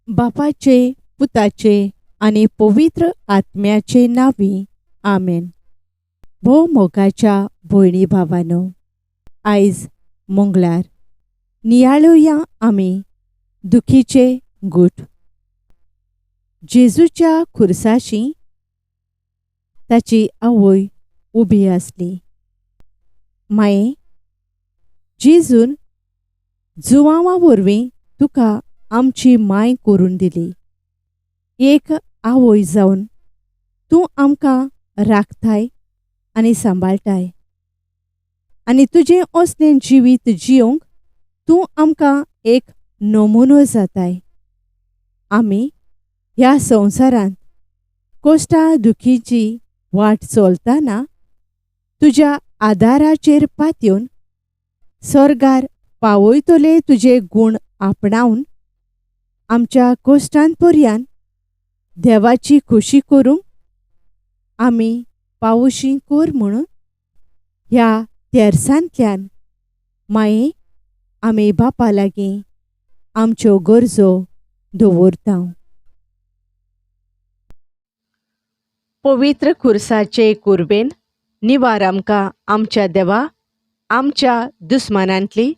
बापाचे, पुताचे आनी पवित्र आत्म्याचे नांवी, आमेन. भोव मोगाच्या भयणी भावानो, आयज मंगळार नियाळुया आमी दुखीचे गूट. जेजूच्या खुर्साशी ताची आवय उबी आसली. माये, जेजून जुवांवा वरवीं तुका आमची माय करून दिली. एक आवय जावन तूं आमकां राखताय आनी सांबाळटाय आनी तुजें असलें जिवीत जियोंक तूं आमकां एक नमुनो जाताय. आमी ह्या संवसारांत कोश्टा दुखीची वाट चलतना तुज्या आदाराचेर पातयेवन सर्गार पावयतले तुजे गूण आपणावन आमच्या कोश्टान पर्यान देवाची खोशी करूंक आमी पावशी कर म्हणून ह्या तेर्सांतल्यान माये आमी बापा लागीं आमच्यो गरजो दवरता. पवित्र खुर्साचे कुर्बेन निवार आमकां आमच्या देवा आमच्या दुस्मानांतली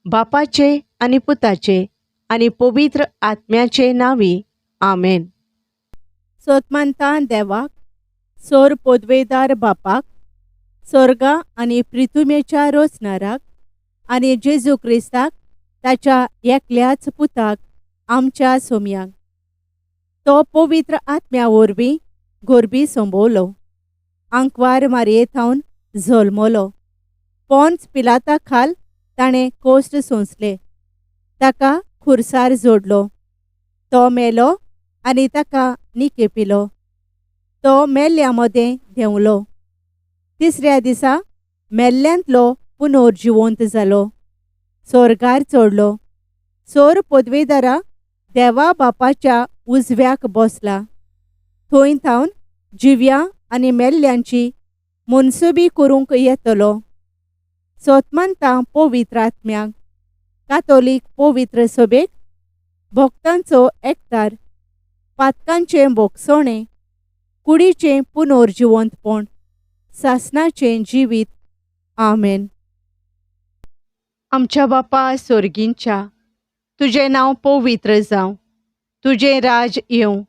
बापाचे आनी पुताचे आनी पवित्र आत्म्याचे नांवी, आमेन. सोतमानता देवाक, सोर पोदवेदार बापाक, सोर्गा आनी प्रिथुमेच्या रोचनाराक आनी जेजू क्रिस्ताक ताच्या एकल्याच पुताक आमच्या सोमयांक, तो पवित्र आत्म्या वरवीं गोरबी संबवलो, आंकवार मारये थावन जल्मलो, पोन्स पिलाता खाल ताणें कोश्ट सोंसले, ताका खुर्सार जोडलो, तो मेलो आनी ताका निकेपिलो, तो मेल्ल्या मदें देंवलो, तिसऱ्या दिसा मेल्ल्यांतलो पुनर्जिवंत जालो, सोर्गार चडलो, सोर पदवेदारा देवा बापाच्या उजव्याक बसला, थंय थावन जिव्या आनी मेल्ल्यांची मनसुबी करूंक येतलो. सोतमानता पवित्र आत्म्याक, कातोलीक पवित्र सभेक, भक्तांचो एकतार, पातकांचें भोगसणें, कुडीचें पुनर्जिवंतपण, सासणाचें जिवीत, आमेन. आमच्या बापा सोर्गींच्या, तुजें नांव पवित्र जावं, तुजें राज येवं,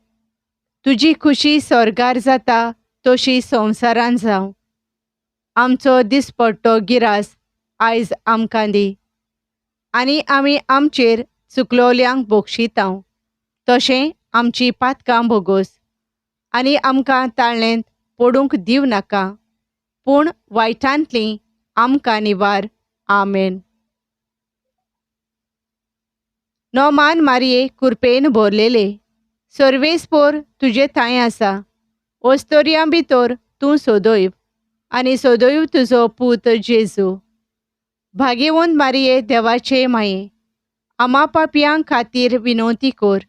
तुजी खुशी स्वर्गार जाता तशी संवसारान जावं. आमचो दिसपट्टो गिरास आयज आमकां दी आनी आमी आमचेर चुकलोल्यांक बोगशितांव तशें आमची पातकां भोगोस आनी आमकां ताळ्ळेंत पडूंक दिवं नाका, पूण वायटांतली आमकां निवार, आमेन. नोमान मारये कुरपेन भरलेले, सर्वेस्पोर तुजे थांय आसा, ओस्तोरयां भितर तूं सोदयव आनी सोदयव तुजो पूत जेजू. भागेवंत मारये देवाचे माये, आमा पापयां खातीर विनवती कर,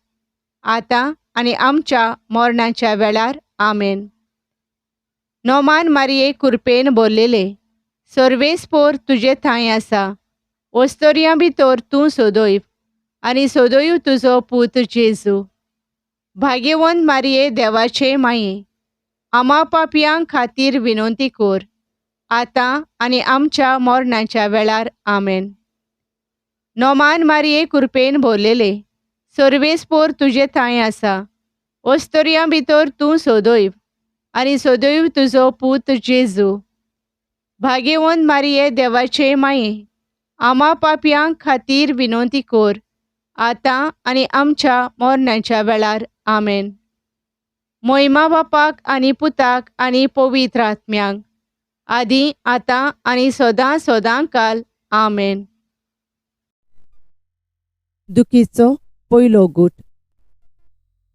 आतां आनी आमच्या मरणाच्या वेळार, आमेन. नोमान मारये कुरपेन भरलेले, सर्वेस्पोर तुजे थांय आसा, ओस्तोरयां भितर तूं सोदयव आनी सोदयव तुजो पूत जेजू. भागेवंत मारये देवाचे माये, आमा पापयां खातीर विनवती कर, आतां आनी आमच्या मरणाच्या वेळार, आमेन. नोमान मारये कुरपेन भरलेले, सर्वेस्पोर तुजे थांय आसा, ओस्तोरयां भितर तूं सोदयव आनी सोदयव तुजो पूत जेजू. भागेवंत मारये देवाचे माये, आमा पापयां खातीर विनवती कर, आतां आनी आमच्या मरणाच्या वेळार, आमेन. मोहिमा बापाक आनी पुताक आनी पवित्र आत्म्यांक, आदी आतां आनी सदां सदां काल, आमेन. दुखीचो पयलो गूट.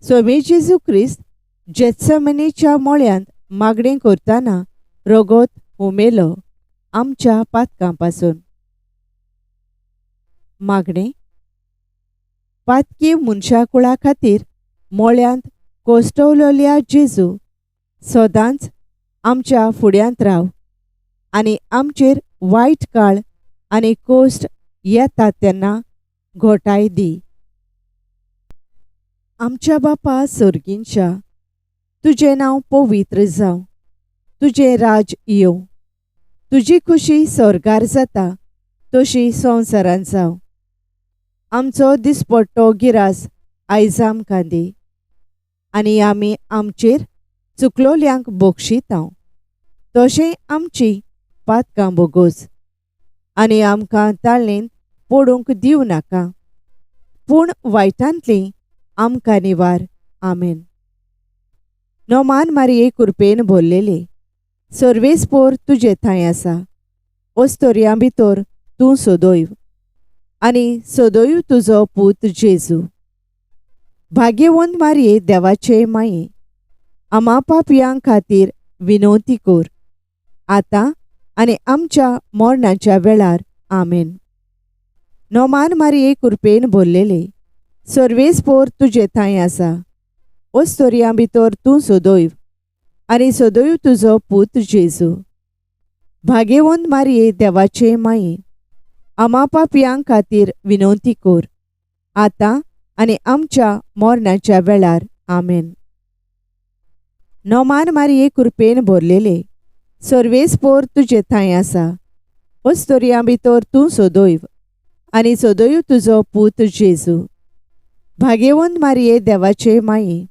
स्वामी जेजू क्रिस्त जेत्समनीच्या मोळ्यांत मागणें करतना रगत हुमेलो आमच्या पातकां पासून. मागणें पातकी मनशाकुळा खातीर मोळ्यांत कोश्टवलेल्या जेजू सदांच आमच्या फुड्यांत राव आनी आमचेर वायट काळ आनी कोश्ट येता तेन्ना घोटाय दी. आमच्या बापा सोर्गींच्या, तुजें नांव पवित्र जावं, तुजें राज येवं, तुजी खुशी स्वर्गार जाता तशी संवसारांत जावं. आमचो दिसपट्टो गिरास आयज आमकां दी आनी आमी आमचेर चुकलोल्यांक बक्षितांव तशें आमची पातकां बोगोस आनी आमकां ताळेंत पडूंक दिवं नाका, पूण वायटांतली आमकां निवार. आमेन. नोमान मारिये कुरपेन भरलेले, सर्वेस्पोर तुजे थंय आसा, ओस्तोरयां भितर तूं सदैव आनी सदैव तुजो पूत जेजू. भाग्यवंत मारिये देवाचे माये, आमा पापयां खातीर विनवती कर, आतां आनी आमच्या मरणाच्या वेळार. आमेन. नोमान मारिये कुरपेन भरलेले, सर्वेस्पोर तुजे थंय आसा, ओस्तोरयां भितर तूं सदैव आनी सदैव तुजो पूत जेजू. भाग्यवंत मारिये देवाचे माये, आमा पापयां खातीर विनवती कर, आतां आनी आमच्या मरणाच्या वेळार. आमेन. नोमान मारिये कुरपेन भरलेले, सर्वेस्पोर तुजे थंय आसा, ओस्तोरयां भितर तूं सदैव आनी सदैव तुजो पूत जेजू. भाग्यवंत मारिये देवाचे माये,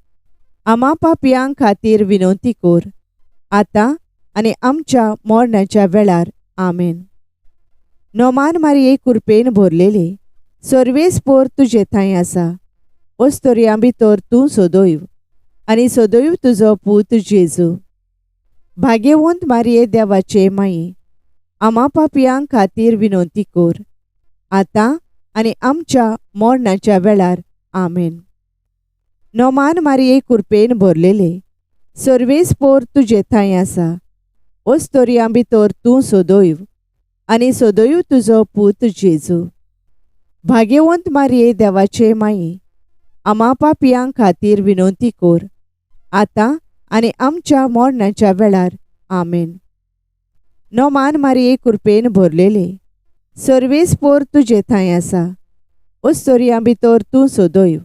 आमा पापयां खातीर विनवती कर, आतां आनी आमच्या मरणाच्या वेळार. आमेन. नोमान मारिये कुरपेन भरलेले, सर्वेस्पोर तुजे थंय आसा, ओस्तोरयां भितर तूं सदैव आनी सदैव तुजो पूत जेजू. भाग्यवंत मारिये देवाचे माये, आमा पापयां खातीर विनवती कर, आतां आनी आमच्या मरणाच्या वेळार. आमेन. नोमान मारिये कुरपेन भरलेले, सर्वेस्पोर तुजे थंय आसा, ओस्तोरयां भितर तूं सदैव आनी सदैव तुजो पूत जेजू. भाग्यवंत मारिये देवाचे माये, आमा पापयां खातीर विनवती कर, आतां आनी आमच्या मरणाच्या वेळार. आमेन. नोमान मारिये कुरपेन भरलेले, सर्वेस्पोर तुजे थंय आसा, ओस्तोरयां भितर तूं सदैव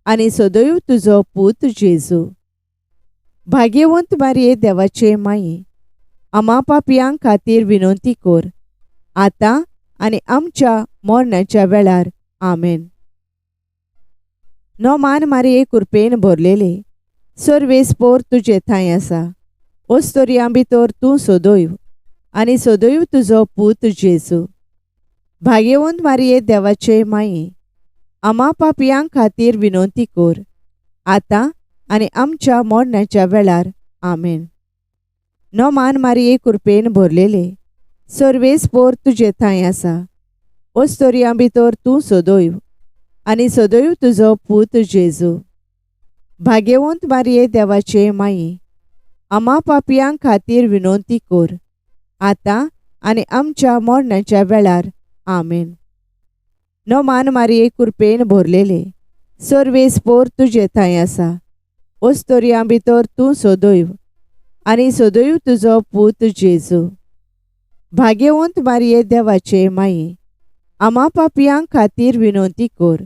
आनी सदैव तुजो पूत जेजू. भाग्यवंत मारिये देवाचे माये, आमा पापयां खातीर विनवती कर, आतां आनी आमच्या मरणाच्या वेळार. आमेन. नोमान मारिये कुरपेन भरलेले, सर्वेस्पोर तुजे थंय आसा, ओस्तोरयां भितर तूं सदैव आनी सदैव तुजो पूत जेजू. भाग्यवंत मारिये देवाचे माये, आमा पापयां खातीर विनवती कर, आतां आनी आमच्या मरणाच्या वेळार. आमेन. नोमान मारिये कुरपेन भरलेले, सर्वेस्पोर तुजे थंय आसा, ओस्तोरयां भितर तूं सदैव आनी सदैव तुजो पूत जेजू. भाग्यवंत मारिये देवाचे माये, आमा पापयां खातीर विनवती कर, आतां आनी आमच्या मरणाच्या वेळार. आमेन. नोमान मारिये कुरपेन भरलेले, सर्वेस्पोर तुजे थंय आसा, ओस्तोरयां भितर तूं सदैव आनी सदैव तुजो पूत जेजू. भाग्यवंत मारिये देवाचे माये, आमा पापयां खातीर विनवती कर,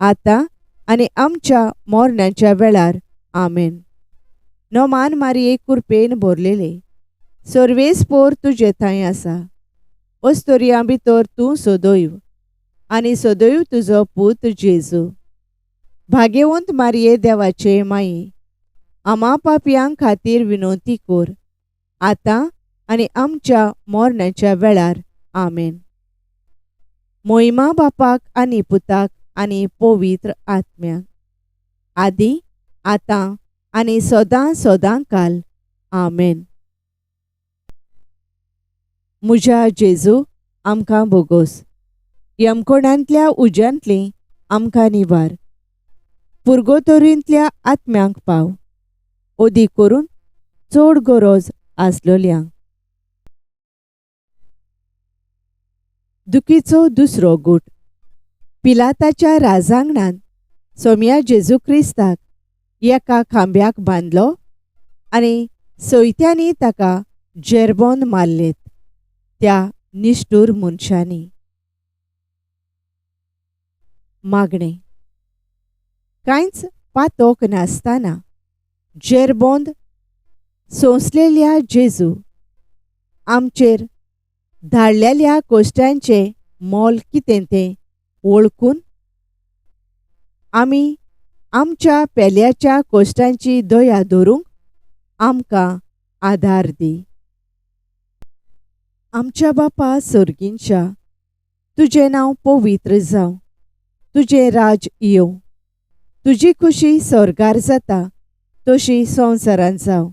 आतां आनी आमच्या मरणाच्या वेळार. आमेन. नोमान मारिये कुरपेन भरलेले, सर्वेस्पोर तुजे थंय आसा, ओस्तोरयां भितर तूं सदैव आनी सदैव तुजो पूत जेजू. भाग्यवंत मारिये देवाचे माये, आमा पापयां खातीर विनवती कर, आतां आनी आमच्या मरणाच्या वेळार. आमेन. मोहिमा बापाक आनी पुताक आनी पवित्र आत्म्याक, आदी आतां आनी सदां सदां काल. आमेन. म्हज्या जेजू, आमकां बोगोस, यमकोणांतल्या उज्यांतली आमकां निवार, पुर्गोतोरींतल्या आत्म्यांक पाव, ओदी करून चड गरज आसलोल्यांक. दुखीचो दुसरो गूट. पिलाताच्या राजांगणांत सोम्या जेजू क्रिस्ताक एका खांब्याक बांदलो आनी सयत्यांनी ताका जेरबोन मारलेत त्या निश्ठूर मनशांनी. मागणें. कांयच पातोक नासतना जेरबोंद सोंसलेल्या जेजू, आमचेर धाडलेल्या कोश्टांचें मोल कितें तें वळखून आमी आमच्या पेल्याच्या कोश्टांची दया धरूंक आमकां आदार दी. आमच्या बापा सर्गींच्या, तुजें नांव पवित्र जावं, तुजें राज येवं, तुजी खुशी स्वर्गार जाता तशी संवसारांत जावं.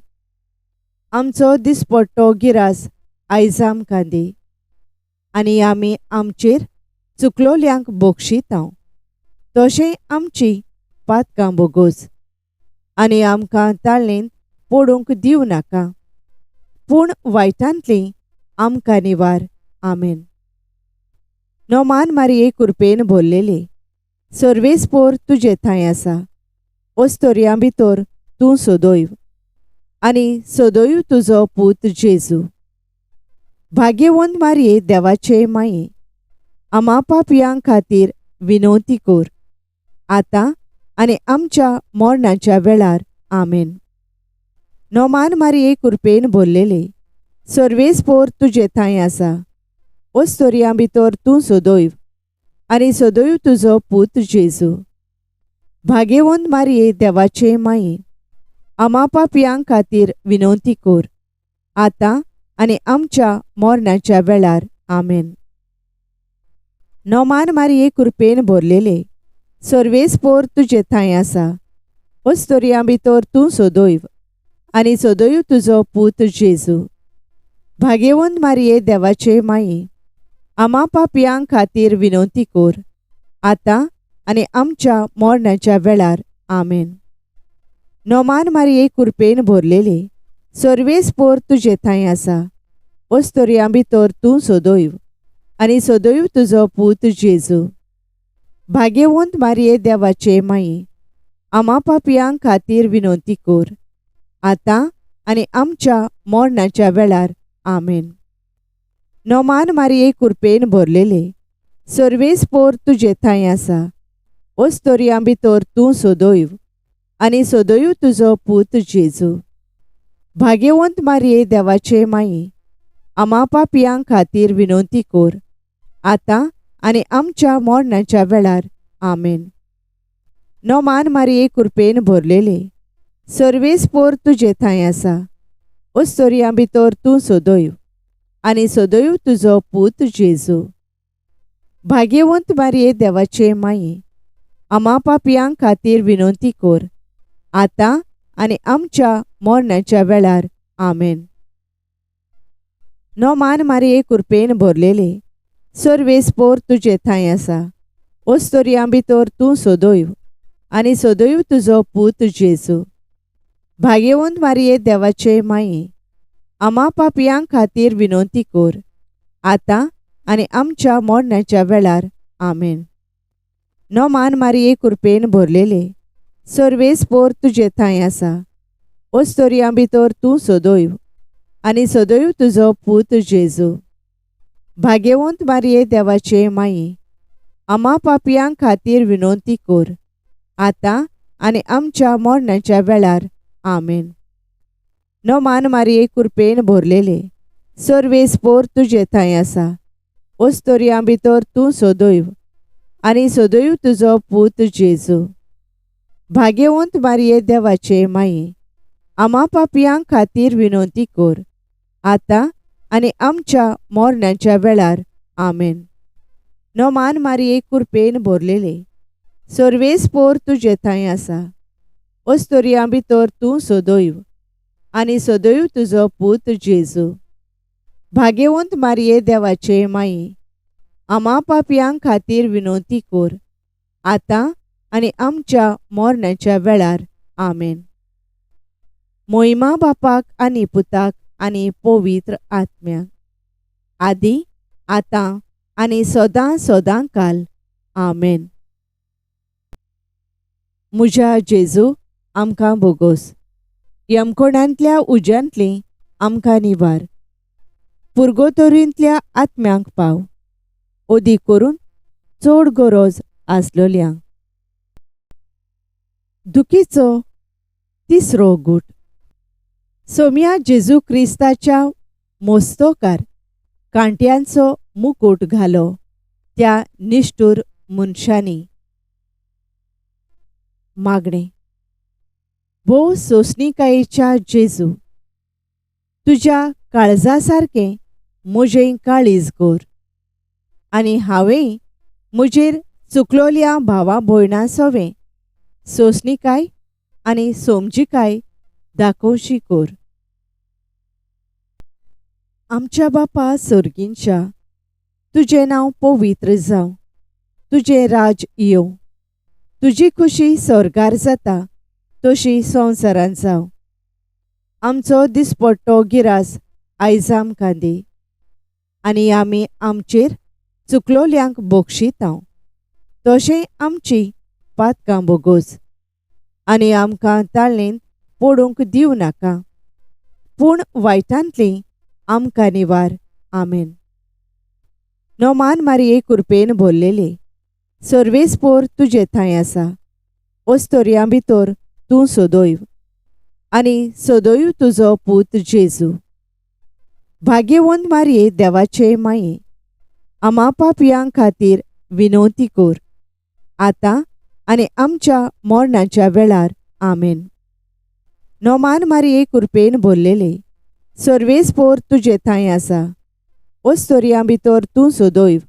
आमचो दिसपट्टो गिरास आयज आमकां दी आनी आमी आमचेर चुकलोल्यांक बक्षितांव तशें आमची पातकां बोगोस आनी आमकां ताळेंत पडूंक दिवं नाका, पूण वायटांतली आमकां निवार. आमेन. नोमान मारिये कुरपेन भरलेले, सर्वेस्पोर तुजे थंय आसा, ओस्तोरयां भितर तूं सदैव आनी सदैव तुजो पूत जेजू. भाग्यवंत मारिये देवाचे माये, आमा पापयां खातीर विनवती कर, आतां आनी आमच्या मरणाच्या वेळार. आमेन. नोमान मारिये कुरपेन भरलेले, सर्वेस्पोर तुजे थंय आसा, ओस्तोरयां भितर तूं सदैव आनी सदैव तुजो पूत जेजू. भाग्यवंत मारिये देवाचे माये, आमा पापयां खातीर विनवती कर, आतां आनी आमच्या मरणाच्या वेळार. आमेन. नोमान मारिये कुरपेन भरलेले, सर्वेस्पोर तुजे थंय आसा, ओस्तोरयां भितर तूं सदैव आनी सदैव तुजो पूत जेजू. भाग्यवंत मारिये देवाचे माये, आमा पापयां खातीर विनवती कर, आतां आनी आमच्या मरणाच्या वेळार. आमेन. नोमान मारिये कुरपेन भरलेले, सर्वेस्पोर तुजे थंय आसा, ओस्तोरयां भितर तूं सदैव आनी सदैव तुजो पूत जेजू. भाग्यवंत मारिये देवाचे माये, आमा पापयां खातीर विनवती कर, आतां आनी आमच्या मरणाच्या वेळार. आमेन. नोमान मारिये कुरपेन भरलेले, सर्वेस्पोर तुजे थंय आसा, ओस्तोरयां भितर तूं सदैव आनी सदैव तुजो पूत जेजू. भाग्यवंत मारिये देवाचे माये, आमा पापयां खातीर विनवती कर, आतां आनी आमच्या मरणाच्या वेळार. आमेन. नोमान मारिये कुरपेन भरलेले, सर्वेस्पोर तुजे थंय आसा, ओस्तोरयां भितर तूं सदैव आनी सदैव तुजो पूत जेजू. भाग्यवंत मारिये देवाचे माये, आमा पापयां खातीर विनवती कर, आतां आनी आमच्या मरणाच्या वेळार. आमेन. नोमान मारिये कुरपेन भरलेले, सर्वेस्पोर तुजे थंय आसा, ओस्तोरयां भितर तूं सदैव आनी सदैव तुजो पूत जेजू. भाग्यवंत मारिये देवाचे माये, आमा पापयां खातीर विनवती कर, आतां आनी आमच्या मरणाच्या वेळार. आमेन. नोमान मारिये कुरपेन भरलेले, सर्वेस्पोर तुजे थंय आसा, ओस्तोरयां भितर तूं सदैव आनी सदैव तुजो पूत जेजू. भाग्यवंत मारिये देवाचे माये, आमा पापयां खातीर विनवती कर, आतां आनी आमच्या मरणाच्या वेळार. आमेन. नोमान मारिये कुरपेन भरलेले, सर्वेस्पोर तुजे थंय आसा, ओस्तोरयां भितर तूं सदैव आनी सदैव तुजो पूत जेजू. भाग्यवंत मारिये देवाचे माये, आमा पापयां खातीर विनवती कर, आतां आनी आमच्या मरणाच्या वेळार. आमेन. नोमान मारिये कुरपेन भरलेले, सर्वेस्पोर तुजे थंय आसा, ओस्तोरयां भितर तूं सदैव आनी सदैव तुजो पूत जेजू. भाग्यवंत मारिये देवाचे माये, आमा पापयां खातीर विनवती कर, आतां आनी आमच्या मरणाच्या वेळार. आमेन. मोहिमा बापाक आनी पुताक आनी पवित्र आत्म्याक, आदी आतां आनी सदां सदां काल. आमेन. म्हज्या जेजू, आमकां बोगोस, यमकोणांतल्या उज्यांतली आमकां निवार, पुर्गोतोरींतल्या आत्म्यांक पाव, अदीक करून चड गरज आसलोल्यांक. दुखीचो तिसरो गूट. सोम्या जेजू क्रिस्ताच्या मोस्तोकार कांट्यांचो मुकूट घालो त्या निश्ठूर मनशांनी. मागणें. भोव सोंसणीकायेच्या जेजू, तुज्या काळजा सारकें म्हजें काळीज कर आनी हांवें म्हजेर चुकलोल्या भावा भयणां सवें सोंसणीकाय आनी समजिकाय दाखोवची कर. आमच्या बापा सर्गींच्या, तुजें नांव पवित्र जावं, तुजें राज येवं, तुजी खुशी स्वर्गार जाता तशी संवसारांत जावं. आमचो दिसपट्टो गिरास आयज आमकां दी आनी आमी आमचेर चुकलोल्यांक बक्षितांव तशें आमची पातकां बोगोस आनी आमकां ताळेंत पडूंक दिवं नाका, पूण वायटांतली आमकां निवार. आमेन. नोमान मारिये कुरपेन भरलेले, सर्वेस्पोर तुजे थंय आसा, ओस्तोरयां भितर तूं सदैव आनी सदैव तुजो पूत जेजू. भाग्यवंत मारिये देवाचे माये, आमा पापयां खातीर विनवती कर, आतां आनी आमच्या मरणाच्या वेळार. आमेन. नोमान मारिये कुरपेन भरलेले, सर्वेस्पोर तुजे थंय आसा, ओस्तोरयां भितर तूं सदैव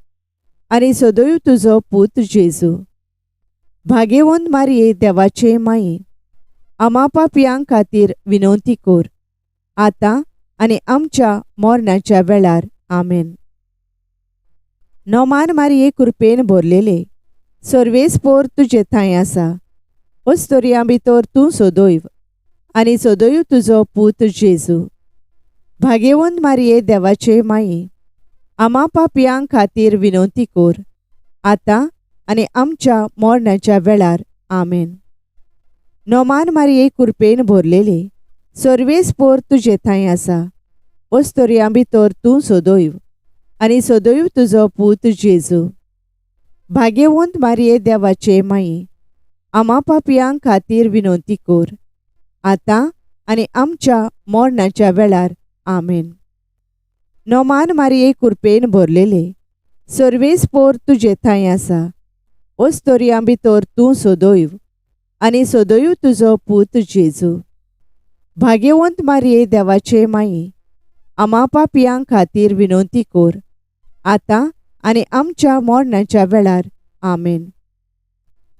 आनी सदैव तुजो पूत जेजू. भाग्यवंत मारिये देवाचे माये, आमा पापयां खातीर विनवती कर, आतां आनी आमच्या मरणाच्या वेळार. आमेन. नोमान मारिये कुरपेन भरलेले, सर्वेस्पोर तुजे थंय आसा, ओस्तोरयां भितर तूं सदैव आनी सदैव तुजो पूत जेजू. भाग्यवंत मारिये देवाचे माये, आमा पापयां खातीर विनवती कर, आतां आनी आमच्या मरणाच्या वेळार. आमेन. नोमान मारिये कुरपेन भरलेले, सर्वेस्पोर तुजे थंय आसा, ओस्तोरयां भितर तूं सदैव आनी सदैव तुजो पूत जेजू. भाग्यवंत मारिये देवाचे माये, आमा पापयां खातीर विनवती कर, आतां आनी आमच्या मरणाच्या वेळार. आमेन. नोमान मारिये कुरपेन भरलेले, सर्वेस्पोर तुजे थंय आसा, ओस्तोरयां भितर तूं सदैव आनी सदैव तुजो पूत जेजू. भाग्यवंत मारिये देवाचे माये, आमा पापयां खातीर विनवती कर, आतां आनी आमच्या मरणाच्या वेळार. आमेन.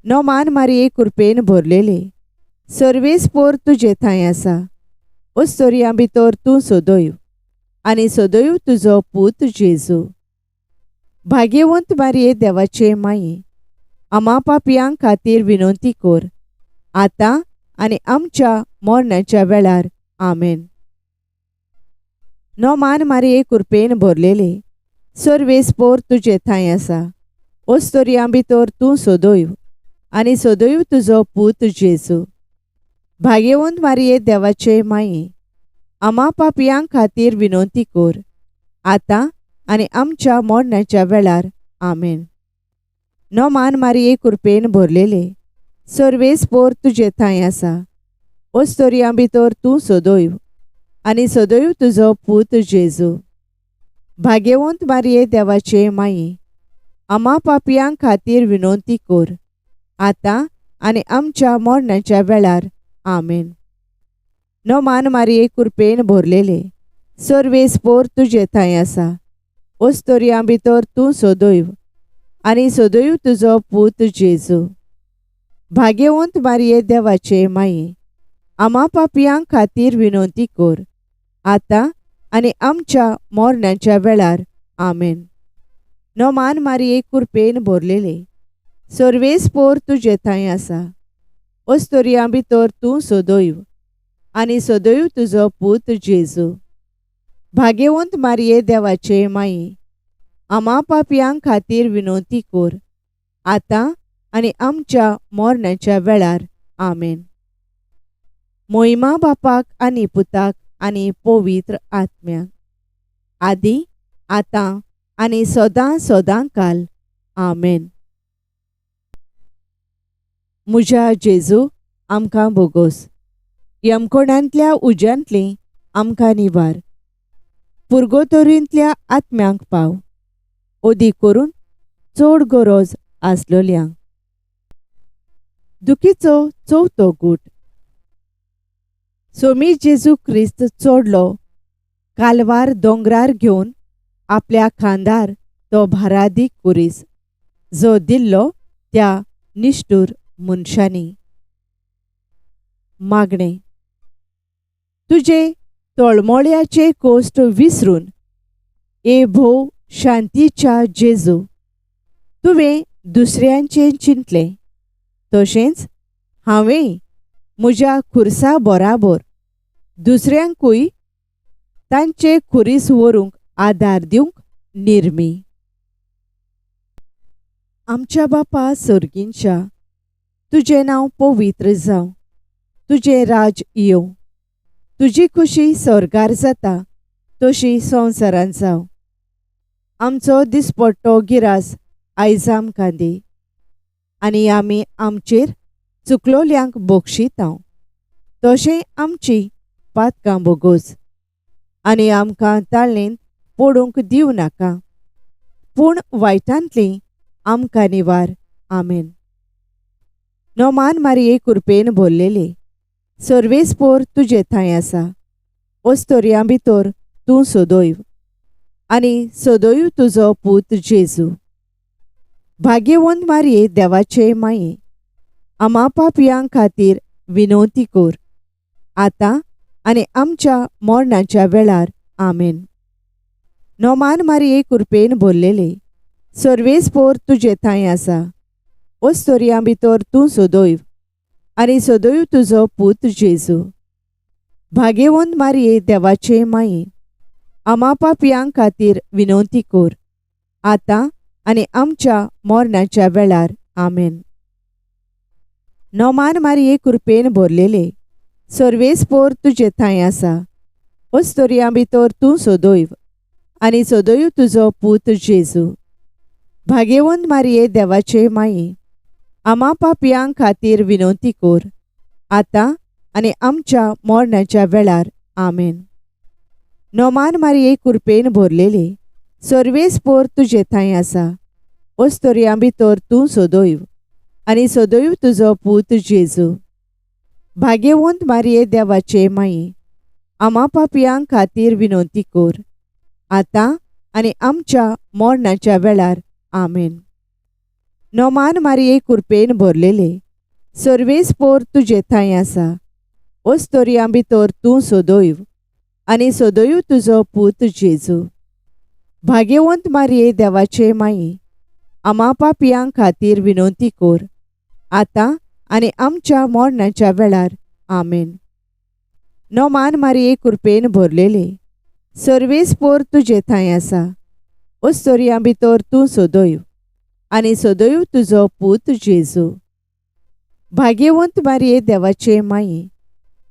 नोमान मारिये कुरपेन भरलेले, सर्वेस्पोर तुजे थंय आसा, ओस्तोरयां भितर तूं सदैव आनी सदैव तुजो पूत जेजू. भाग्यवंत मारिये देवाचे माये, आमा पापयां खातीर विनवती कर, आतां आनी आमच्या मरणाच्या वेळार. आमेन. नोमान मारिये कुरपेन भरलेले, सर्वेस्पोर तुजे थंय आसा, ओस्तोरयां भितर तूं सदैव आनी सदैव तुजो पूत जेजू. भाग्यवंत मारिये देवाचे माये, आमा पापयां खातीर विनवती कर, आतां आनी आमच्या मरणाच्या वेळार. आमेन. नोमान मारिये कुरपेन भरलेले, सर्वेस्पोर तुजे थंय आसा, ओस्तोरयां भितर तूं सदैव आनी सदैव तुजो पूत जेजू. भाग्यवंत मारिये देवाचे माये, आमा पापयां खातीर विनवती कर, आतां आनी आमच्या मरणाच्या वेळार. आमेन. नोमान मारिये कुरपेन भरलेले, सर्वेस्पोर तुजे थंय आसा, ओस्तोरयां भितर तूं सदैव आनी सदैव तुजो पूत जेजू. भाग्यवंत मारिये देवाचे माये, आमा पापयां खातीर विनवती कर, आतां आनी आमच्या मरणाच्या वेळार. आमेन. नोमान मारिये कुरपेन भरलेले, सर्वेस्पोर तुजे थंय आसा, ओस्तोरयां भितर तूं सदैव आनी सदैव तुजो पूत जेजू. भाग्यवंत मारिये देवाचे माये, आमा पापयां खातीर विनवती कर, आतां आनी आमच्या मरणाच्या वेळार. आमेन. मोहिमा बापाक आनी पुताक आनी पवित्र आत्म्याक, आदी आतां आनी सदां सदां काल. आमेन. म्हज्या जेजू, आमकां भोगोस. यमकोणांतल्या उज्यांतली आमकां निवार. पुर्गोतोरींतल्या आत्म्यांक पाव, ओदी करून चड गरज आसलोल्यांक. दुखीचो चवथो गूट. सोमी जेजू क्रिस्त चडलो कालवार दोंगरार घेवन आपल्या खांदार तो भारादीक कुरीस जो दिल्लो त्या निश्ठूर मनशांनी. मागणें. तुजे तळमळ्याचे कोश्ट विसरून ए भोव शांतीच्या जेजू, तुवें दुसऱ्यांचें चिंतलें, तशेंच हांवें म्हज्या खुर्सा बराबर दुसऱ्यांकूय तांचे खुरीस व्हरूंक आदार दिवंक निर्मी. आमच्या बापा सर्गींच्या, तुजें नांव पवित्र जावं, तुजें राज येवं, तुजी खुशी स्वर्गार जाता तशी संवसारांत जावं. आमचो दिसपट्टो गिरास आयज आमकां दी, आनी आमी आमचेर चुकलोल्यांक बक्षितांव, तशें आमची पातकां भोगोस, आनी आमकां ताळणेंत पडूंक दिवं नाका, पूण वायटांतली आमकां निवार. आमेन. नोमान मारिये कुरपेन भरलेले, सर्वेस्पोर तुजे थंय आसा, ओस्तोरयां भितर तूं सदैव आनी सदैव तुजो पूत जेजू. भाग्यवंत मारिये देवाचे माये, आमा पापयां खातीर विनवती कर, आतां आनी आमच्या मरणाच्या वेळार. आमेन. नोमान मारिये कुरपेन भरलेले, सर्वेस्पोर तुजे थंय आसा, ओस्तोरयां भितर तूं सदैव आनी सदैव तुजो पूत जेजू. भाग्यवंत मारिये देवाचे माये, आमा पापयां खातीर विनवती कर, आतां आनी आमच्या मरणाच्या वेळार. आमेन. नोमान मारिये कुरपेन भरलेले, सर्वेस्पोर तुजे थंय आसा, ओस्तोरयां भितर तूं सदैव आनी सदैव तुजो पूत जेजू. भाग्यवंत मारिये देवाचे माये, आमा पापयां खातीर विनवती कर, आतां आनी आमच्या मरणाच्या वेळार. आमेन. नोमान मारिये कुरपेन भरलेले, सर्वेस्पोर तुजे थंय आसा, ओस्तोरयां भितर तूं सदैव आनी सदैव तुजो पूत जेजू. भाग्यवंत मारिये देवाचे माये, आमा पापयां खातीर विनवती कर, आतां आनी आमच्या मरणाच्या वेळार. आमेन. नोमान मारिये कुरपेन भरलेले, सर्वेस्पोर तुजे थंय आसा, ओस्तोरयां भितर तूं सदैव आनी सदैव तुजो पूत जेजू. भाग्यवंत मारिये देवाचे माये, आमा पापयां खातीर विनवती कर, आतां आनी आमच्या मरणाच्या वेळार. आमेन. नोमान मारिये कुरपेन भरलेले, सर्वेस्पोर तुजे थंय आसा, ओस्तोरयां भितर तूं सदैव आनी सदैव तुजो पूत जेजू. भाग्यवंत मारिये देवाचे माये,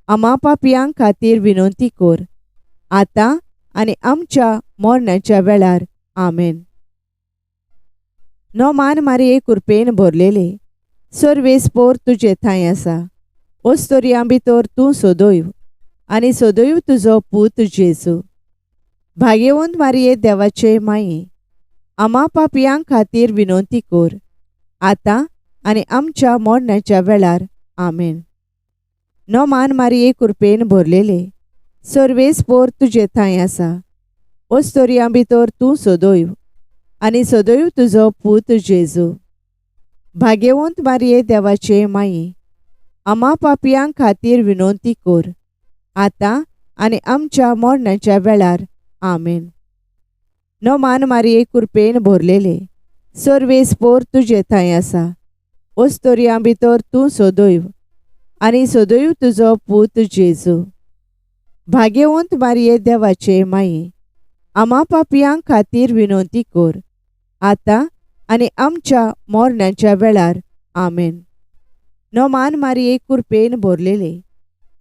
आमा पापयां खातीर विनवती कर, आतां आनी आमच्या मरणाच्या वेळार. आमेन. नोमान मारिये कुरपेन भरलेले, सर्वेस्पोर तुजे थंय आसा, ओस्तोरयां भितर तूं सदैव आनी सदैव तुजो पूत जेजू. भाग्यवंत मारिये देवाचे माये, आमा पापयां खातीर विनवती कर, आतां आनी आमच्या मरणाच्या वेळार. आमेन. नोमान मारिये कुरपेन भरलेले, सर्वेस्पोर तुजे थंय आसा, ओस्तोरयां भितर तूं सदैव आनी सदैव तुजो पूत जेजू. भाग्यवंत मारिये देवाचे माये, आमा पापयां खातीर विनवती कर, आतां आनी आमच्या मरणाच्या वेळार. आमेन. नोमान मारिये कुरपेन भरलेले, सर्वेस्पोर तुजे थंय आसा, ओस्तोरयां भितर तूं सदैव आनी सदैव तुजो पूत जेजू. भाग्यवंत मारिये देवाचे माये, आमा पापयां खातीर विनवती कर, आतां आनी आमच्या मरणाच्या वेळार. आमेन. नोमान मारिये कुरपेन भरलेले,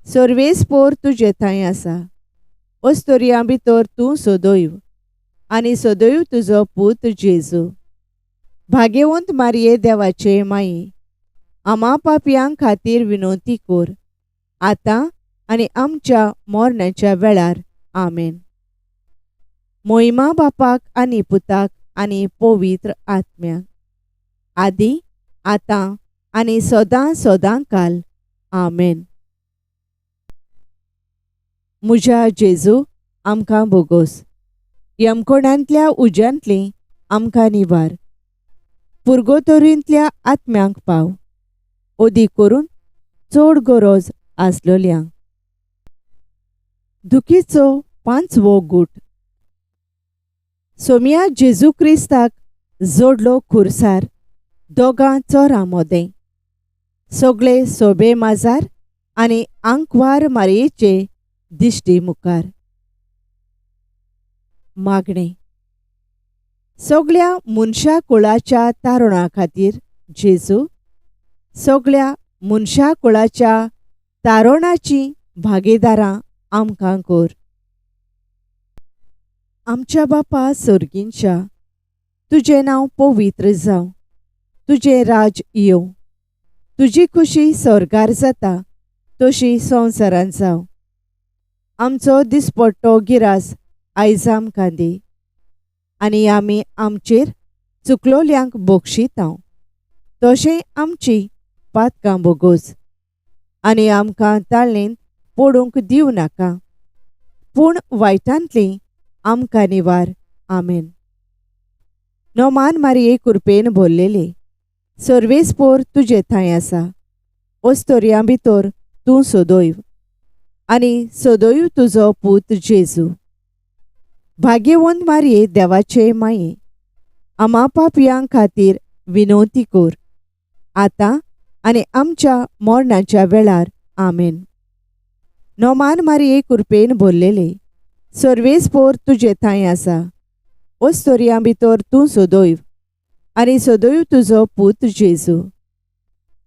सर्वेस्पोर तुजे थंय आसा, ओस्तोरयां भितर तूं सदैव आनी सदैव तुजो पूत जेजू. भाग्यवंत मारिये देवाचे माये, आमा पापयां खातीर विनवती कर, आतां आनी आमच्या मरणाच्या वेळार. आमेन. मोहिमा बापाक आनी पुताक आनी पवित्र आत्म्याक, आदी आतां आनी सदां सदां काल. आमेन. म्हज्या जेजू, आमकां बोगोस. यमकोणांतल्या उज्यांतली आमकां निवार. पुर्गोतोरींतल्या आत्म्यांक पाव, ओदी करून चड गरज आसलोल्यांक. दुखीचो पांचवो गूट. सोम्या जेजू क्रिस्ताक जोडलो खुर्सार दोगां चोरां मोदें. सगळे सोबे माजार आनी आंकवार मारयेचे दिश्टी मुखार. मागणें. सगळ्या मनशा कुळाच्या तारुणा खातीर जेजू, सगळ्या मनशा कुळाच्या तारुणाची भागीदारां आमकां कर. आमच्या बापा सर्गींच्या, तुजें नांव पवित्र जावं, तुजें राज येवं, तुजी खुशी स्वर्गार जाता तशी संवसारांत जावं. आमचो दिसपट्टो गिरास आयज आमकां दी, आनी आमी आमचेर चुकलोल्यांक बक्षितांव तशें आमची पातकां बोगोस, आनी आमकां ताळणेंत पडूंक दिवं नाका, पूण वायटांतली आमकां निवार. आमेन. नोमान मारये कुरपेन भरलेले, सर्वेस्पोर तुजे थंय आसा, ओस्तोरयां भितर तूं सदैव आनी सदैव तुजो पूत जेजू. भाग्यवंत मारये देवाचे माये, आमा पापयां खातीर विनवती कर, आतां आनी आमच्या मरणाच्या वेळार. आमेन. नोमान मारये कुरपेन भरलेले, सर्वेस्पोर तुजे थंय आसा, ओस्तोरयां भितर तूं सदैव आनी सदैव तुजो पूत जेजू.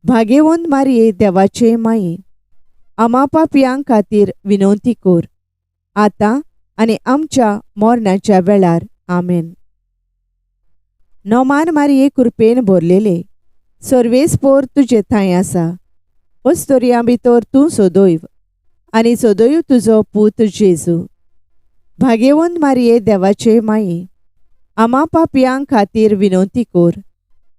भाग्यवंत मारये देवाचे माये, आमा पापयां खातीर विनवती कर, आतां आनी आमच्या मरणाच्या वेळार. आमेन. नोमान मारये कुरपेन भरलेले, सर्वेस्पोर तुजे थंय आसा, ओस्तोरयां भितर तूं सदैव आनी सदैव तुजो पूत जेजू. भाग्यवंत मारये देवाचे माये, आमा पापयां खातीर विनवती कर,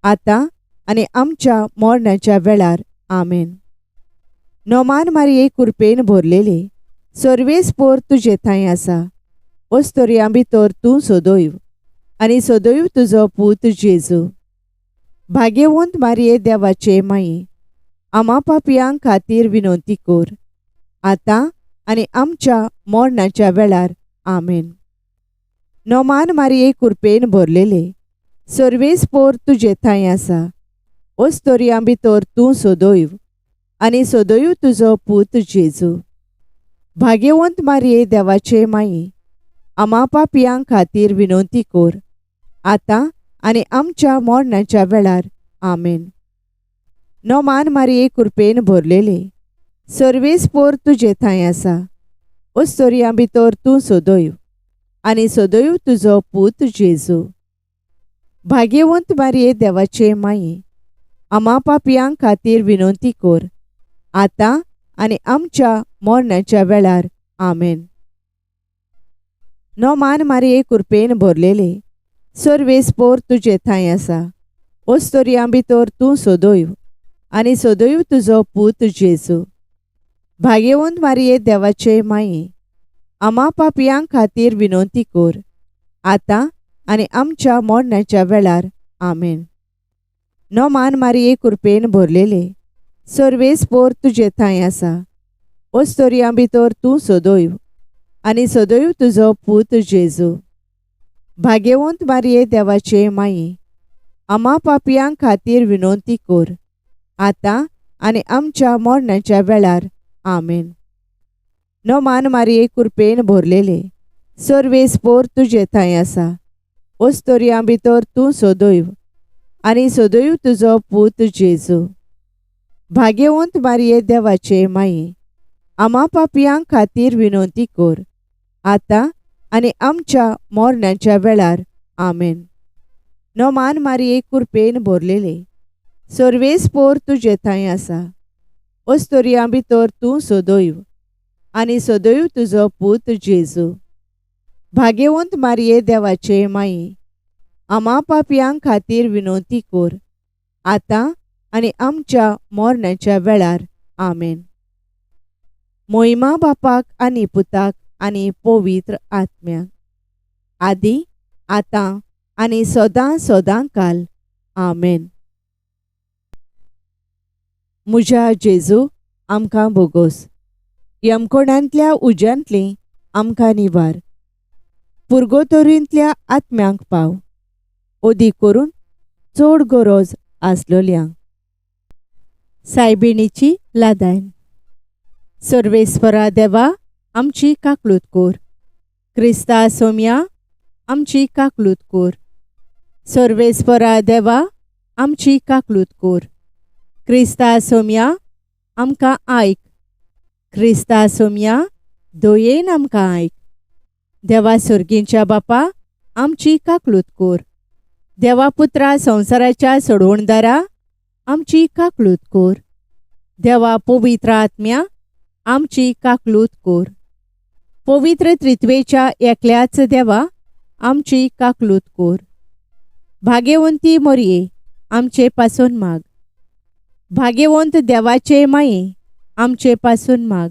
आतां आनी आमच्या मरणाच्या वेळार. आमेन. नोमान मारये कुरपेन भरलेले, सर्वेस्पोर तुजे थंय आसा, ओस्तोरयां भितर तूं सदैव आनी सदैव तुजो पूत जेजू. भाग्यवंत मारये देवाचे माये, आमा पापयां खातीर विनवती कर, आतां आनी आमच्या मरणाच्या वेळार. आमेन. नोमान मारये कुरपेन भरलेले, सर्वेस्पोर तुजे थंय आसा, ओस्तोरयां भितर तूं सदैव आनी सदैव तुजो पूत जेजू. भाग्यवंत मारये देवाचे माये, आमा पापयां खातीर विनवती कर, आतां आनी आमच्या मरणाच्या वेळार. आमेन. नोमान मारये कुरपेन भरलेले, सर्वेस्पोर तुजे थंय आसा, ओस्तोरयां भितर तूं सदैव आनी सदैव तुजो पूत जेजू. भाग्यवंत मारये देवाचे माये, आमा पापयां खातीर विनवती कर, आतां आनी आमच्या मरणाच्या वेळार. आमेन. नोमान मारये कुरपेन भरलेले, सर्वेस्पोर तुजे थंय आसा, ओस्तोरयां भितर तूं सदैव आनी सदैव तुजो पूत जेजू. भाग्यवंत मारये देवाचे माये, आमा पापयां खातीर विनवती कर, आतां आनी आमच्या मरणाच्या वेळार. आमेन. नोमान मारये कुरपेन भरलेले, सर्वेस्पोर तुजे थंय आसा, ओस्तोरयां भितर तूं सदैव आनी सदैव तुजो पूत जेजू. भाग्यवंत मारये देवाचे माये, आमा पापयां खातीर विनवती कर, आतां आनी आमच्या मरणाच्या वेळार. आमेन. नोमान मारये कुरपेन भरलेले, सर्वेस्पोर तुजे थंय आसा, ओस्तोरयां भितर तूं सदैव आनी सदैव तुजो पूत जेजू. भाग्यवंत मारये देवाचे माये, आमा पापयां खातीर विनवती कर, आतां आनी आमच्या मरणाच्या वेळार. आमेन. नोमान मारये कुरपेन भरलेले, सर्वेस्पोर तुजे थांय आसा. अस्तोरयां भितर तूं सदैव आनी सदैव तुजो पूत जेजू. भाग्यवंत मारये देवाचे माये, आमा पापयां खातीर विनवती कर, आतां आनी आमच्या मरणाच्या वेळार. आमेन. मोहिमा बापाक आनी पुताक आनी पवित्र आत्म्याक, आदी आतां आनी सदां सदां काल. आमेन. म्हज्या जेजू, आमकां बोगोस. यमकोणांतल्या उज्यांतली आमकां निवार. पुर्गोतोरींतल्या आत्म्यांक पाव, अदीक करून चड गरज आसलोल्यांक. सायबिणीची लादायन. सर्वेस्परा देवा, आमची काकलूत कोर. क्रिस्ता सोम्या, आमची काकलूत कोर. सर्वेस्परा देवा, आमची काकलूत कोर. क्रिस्ता सोम्या, आमकां आयक. क्रिस्ता सोम्या, दयेन आमकां आयक. देवा सर्गींच्या बापा, आमची काकलूत कोर. देवा पुत्रा संवसाराच्या सोडवणदारा, आमची काकलूत कोर. देवा पवित्र आत्म्या, आमची काकलूत कोर. पवित्र त्रित्वेच्या एकल्याच देवा, आमची काकलूत कोर. भाग्यवंती मोरये, आमचे पासून माग. भाग्यवंत देवाचे माये, आमचे पासून माग.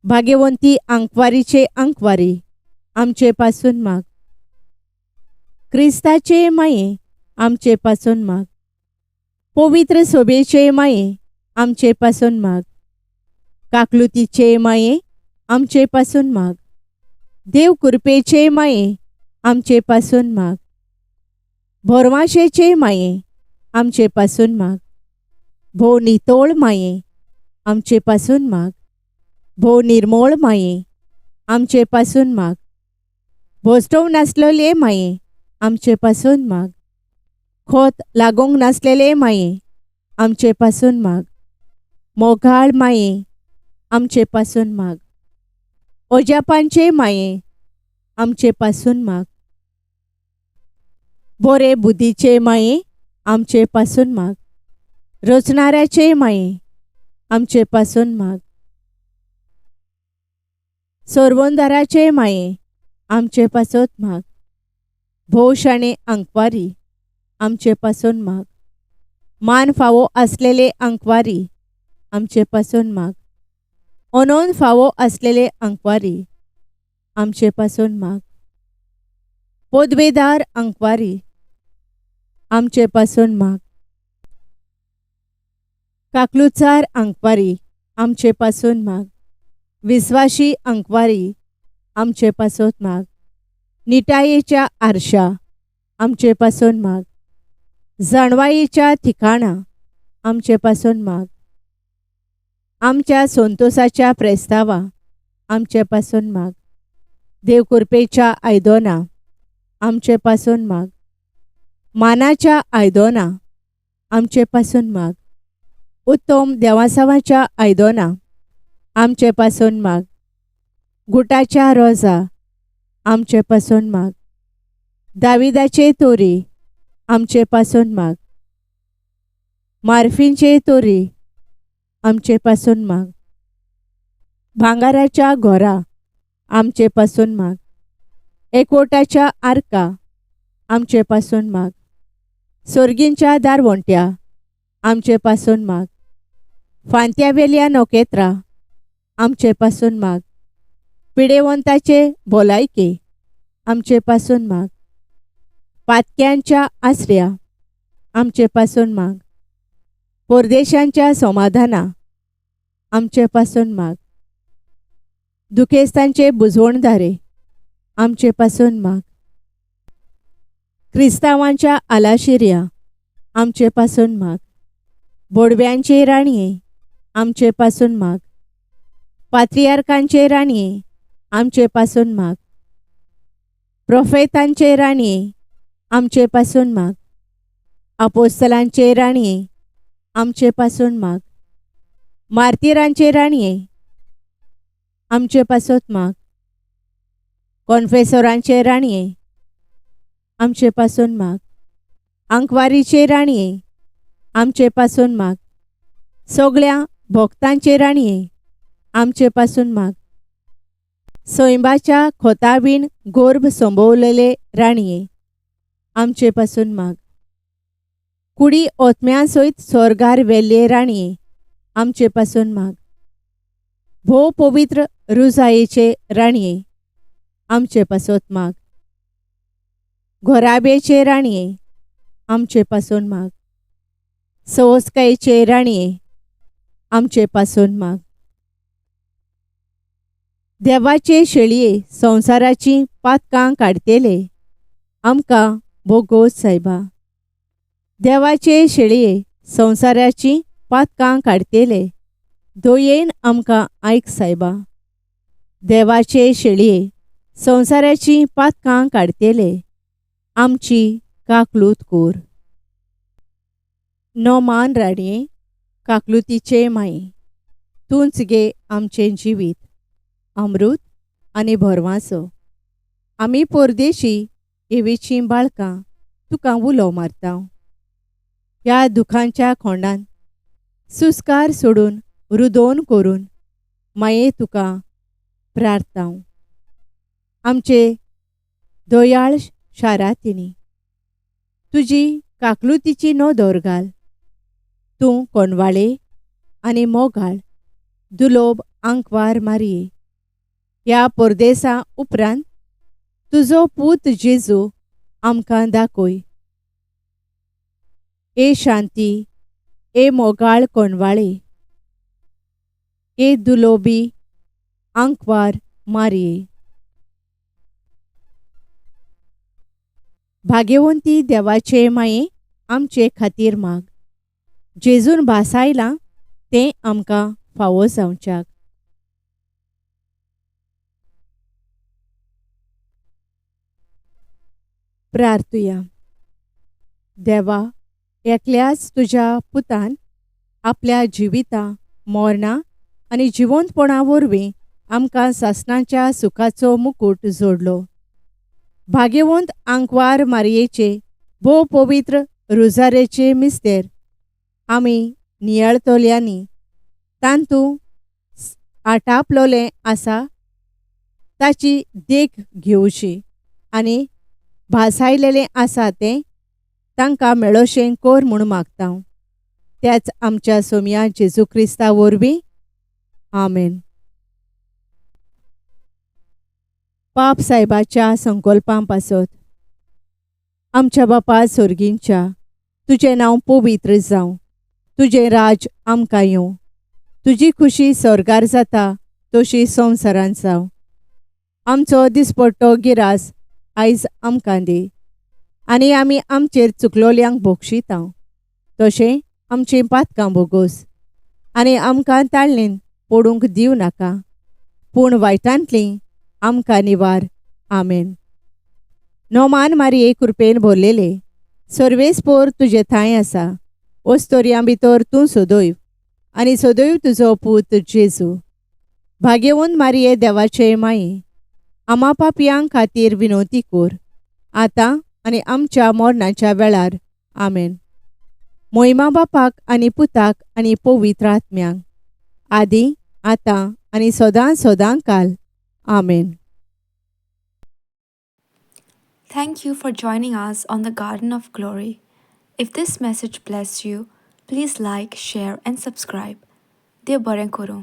भाग्यवंती आंकवारीचे आंकवारी, आमचे पासून माग. क्रिस्ताचे माये, आमचे पासून माग. पवित्र सोबेचे माये, आमचे पासून माग. काकलुतीचे माये, आमचे पासून माग. देव कृपेचे माये, आमचे पासून माग. भोरवाशेचे माये, आमचे पासून माग. भोव नितोळ माये, आमचे पासून माग. भोव निर्मोळ माये, आमचे पासून माग. भोसटोव नासलेले माये, आमचे पासून माग. खोत लागूंक नासलेले माये, आमचे पासून माग. मोगाळ माये, आमचे पासून माग. ओजापांचे माये, आमचे पासून माग. बोरे बुद्धीचे माये, आमचे पासून माग. रचणाऱ्याचे माये, आमचे पासून माग. सोरवंदाराचे माये, आमचे पासत माग. भोव शाणे आंकवारी, आमचे पासून माग. मान फावो आसलेले आंकवारी, आमचे पासून माग. अनोन फावो आसलेले आंकवारी, आमचे पासून माग. पदवेदार आंकवारी, आमचे पासून माग. काकलुचार आंकवारी, आमचे पासून माग. विस्वाशी आंकवारी, आमचे पासत माग. निटायेच्या आरशा, आमचे पासून माग. जाणवायेच्या ठिकाणा, आमचे पासून माग. आमच्या संतोसाच्या प्रेस्तावा, आमचे पासून माग. देव कृपेच्या आयदोना, आमचे पासून माग. मानाच्या आयदोना, आमचे पासून माग. उत्तम देवासावाच्या आयदोना, आमचे पासून माग. गुटाच्या रोजा, आमचे पासून माग. दाविदाचे तोरी, आमचे पासून माग. मार्फींचे तोरी, आमचे पासून माग. भांगाराच्या घोरा, आमचे पासून माग. एकवटाच्या आर्का, आमचे पासून माग. सोर्गींच्या दारवंट्या, आमचे पासून माग. फांत्यावेल्या नखेत्रां, आमचे पासून माग. पिडेवंताचे भलायके, आमचे पासून माग. पातक्यांच्या आसऱ्या, आमचे पासून माग. परदेशांच्या समाधाना, आमचे पासून माग. दुखेस्तांचे बुजवणदारे, आमचे पासून माग. क्रिस्तांवांच्या आलाशिऱ्या, आमचे पासून माग. बोडव्यांचे राणये, आमचे पासून माग. पात्रियार्कांचे राणये, आमचे पासून माग. प्रोफेतांचे राणये, आमचे पासून माग. आपोस्तलांचे राणये, आमचे पासून माग. मार्तिरांचे राणये, आमचे पासत माग. कॉन्फेसोरांचे राणये, आमचे पासून माग. आंकवारीचे राणये, आमचे पासून माग. सगळ्या भक्तांचे राणये, आमचे पासून माग. सैंबाच्या खोतावीन गोर्भ संभवलेले राणये, आमचे पासून माग. कुडी ओतम्या सयत स्वर्गार वेल्ले राणये, आमचे पासून माग. भोव पवित्र रुजायेचे राणये, आमचे पासत माग. घोराब्याचे राणये, आमचे पासून माग. सवस्कायेचे राणये, आमचे पासून माग. देवाचे शेळये संवसाराची पातकां काडटेले, आमकां भोगोस सायबा. देवाचे शेळये संवसाराची पातकां काडटेले, दयेन आमकां आयक सायबा. देवाचे शेळये संवसाराची पातकां काडटेले, आमची काकलूत कोर. नोमान राणये, काकलुतीचे माये, तूंच गे आमचें जिवीत, अमृत आनी भरवांसो. आमी परदेशी एवेचीं बाळकां तुका उलो मारता. ह्या दुखांच्या खोंडान सुस्कार सोडून रुदोन करून माये तुका प्रार्थता. आमचे दयाळ शारातिनी तुजी काकलुतीची नदर घाल. तूं कोणवाळे आनी मोगाळ दुलोब आंकवार मारये. ह्या परदेसा उपरांत तुजो पूत जेजू आमकां दाखय. ए शांती, ए मोगाळ कोणवाळे, ए दुलोबी आंकवार मारये. भाग्यवंती देवाचे माये, आमचे खातीर माग. जेजून भासायलां तें आमकां फावो जावच्याक. प्रार्थुया. देवा, एकल्याच तुज्या पुतान आपल्या जिविता, मरणा आनी जिवंतपणा वरवीं आमकां सासणाच्या सुखाचो मुकूट जोडलो. भाग्यवंत आंकवार मारयेचे भोव पवित्र रुजारेचे मिस्तेर आमी नियाळतल्यांनी तांतू आटापलोलें आसा ताची देख घेवची आनी भासायलेलें आसा तें तांकां मेळोशें कोर म्हूण मागता. त्याच आमच्या सोमया जेजू क्रिस्ता वरवीं. आमेन. पाप सायबाच्या संकल्पां पासत. आमच्या बापा सोर्गींच्या, तुजें नांव पवित्र जावं, तुजें राज आमकां येवं, तुजी खुशी स्वर्गार जाता तशी संवसारांत जावं. आमचो दिसपट्टो गिरास आयज आमकां दी आनी आमी आमचेर चुकलोल्यांक बोगशिता तशें आमचीं पातकां बोगोस आनी आमकां ताळणेन पडूंक दिवं नाका, पूण वायटांतलीं आमकां निवार. आमेन. नोमान मारये कृपेन भरलेले, सर्वेस्पोर तुजे थांय आसा. ओस्तोरयां भितर तूं सदैव आनी सदैव तुजो पूत जेजू. भाग्यवंत मारये देवाचे माये, आमा पापयां खातीर विनवती कोर, आतां आनी आमच्या मरणाच्या वेळार. आमेन. मोहिमा बापाक आनी पुताक आनी पवित्र आत्म्यांक, आदी आतां आनी सदां सदां काल. आमेन. Thank you for joining us on the Garden of Glory. If this message blessed you, please like, share, and subscribe. देव बरें करूं.